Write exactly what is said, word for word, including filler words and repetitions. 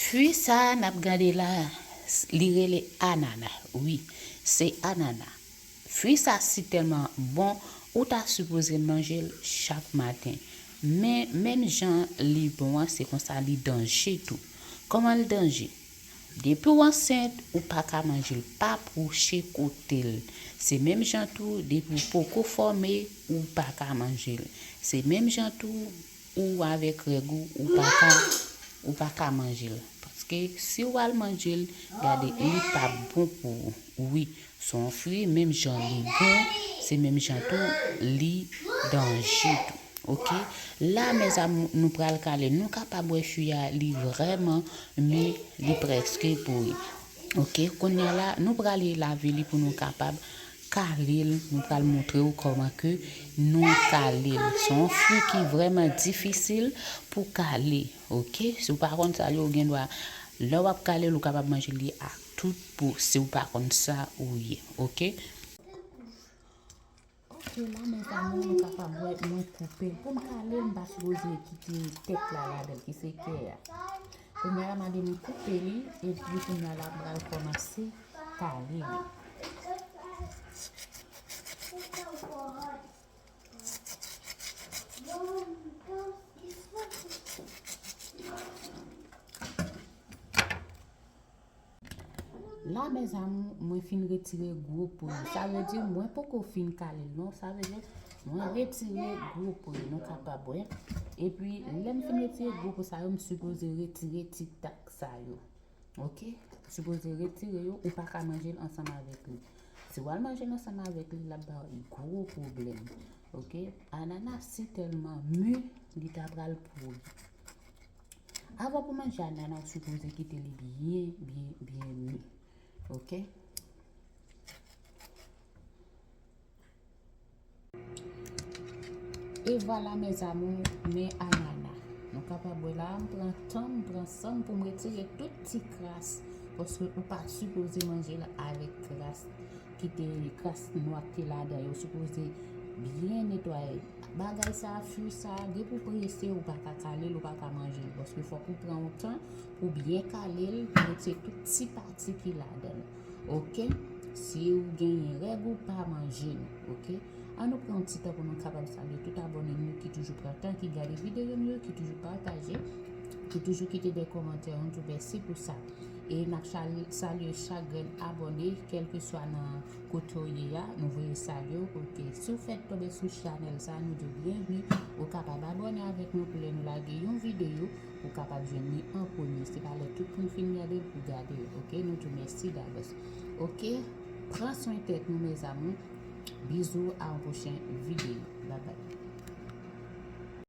Fwi sa a n ap gade la, li rele anana. Wi, se anana. Fwi sa si tèlman bon, ou ta sipoze manje l chak maten. Men, menm jan li bon an, se konsa li danje tou. Kòman l danje? Depi w ansent, ou pa ka manje l, pa pwoche kote l. Se menm jan tou, depi w poko fòme, ou pa ka manje l. Se menm jan tou, ou avèk règ ou, ou pa ka, ou pa ka manje l. Paske si w al manje l, gade, li p ap bon pou ou. Wi, se yon fwi, menm jan li bon, se menm jan tou, li danje tou. Oke? La, mezanmi, nou pral kale. Nou kapab wè fwi a, li vrèman mi, li prèske pouri. Oke? Kounye a la, nou prale lave li pou nou kapab kale l. Nou pral montre w kòman ke nou kale l. Se yon fwi ki vrèman difisil pou kale. Oke? Si w pa konn sa l ye, ou gen dwa, lè w ap kale l, ou kapab manje li ak tout po, si w pa konn sa ou ye. Oke? Oke, la, mezanmi, nou kapab wè mwen koupe l. Pou m kale l, m pa sipoze kite tèt la ladan l, ki se kè a. Kounye a la, m ale m koupe li, epi kounye a la, m pral kòmanse kale li. La, mezanmi, mwen fin retire gwo po yo. Sa vle di, mwen poko fin kale l non. Sa vle di, mwen retire gwo po yo. Nou kapab wè. Epi, lè m fin retire gwo po sa yo, m sipoze retire ti tak sa yo. Oke? M sipoze retire yo. Ou pa ka manje l ansanm avèk li. Si w al manje l ansanm avèk li, l ap ba w gwo pwoblèm. Oke? Anana si tèlman mi, li ta pral pouri. Avan pou manje anana, ou sipoze kite li byen, byen, byen mi. Oke? E vwala, mes amours, men anana. Nou kapab wè la, m pran tan, m pran san m pou m retire tout ti kras. Paske ou pa sipoze manje l avèk kras. Kite kras nwa ki te ladan yo, sipoze byen netwaye. Bagay sa, fwi sa, depi w prese, ou pa ka kale l, ou pa ka manje l. Paske fòk ou pran yon tan pou byen kale l, pou retire tout ti pati ki ladan l. Oke? Si ou genyen règ, ou pa manje l. Oke? An nou pran yon ti tan pou nou kapab salye tout abòne nou ki toujou pran tan, ki gade videyo nou yo, ki toujou pataje, ki toujou kite de kòmantè, nou di w mèsi pou sa. E n ap chal-, salye chak grenn abòne, kèlkeswa nan kote w ye a, nou voye salye w. Oke, si w fèk tonbe sou chanèl sa, nou di w byenvni. Ou kapab abòne avèk nou pou lè nou lage yon videyo, ou kapab jwenn li an premye. Se pa lè tout moun fin gade l pou gade l. Oke, nou di w mèsi davans. Oke, pran swen tèt nou, mes amours. Bizou, a yon pwochen videyo. Babay.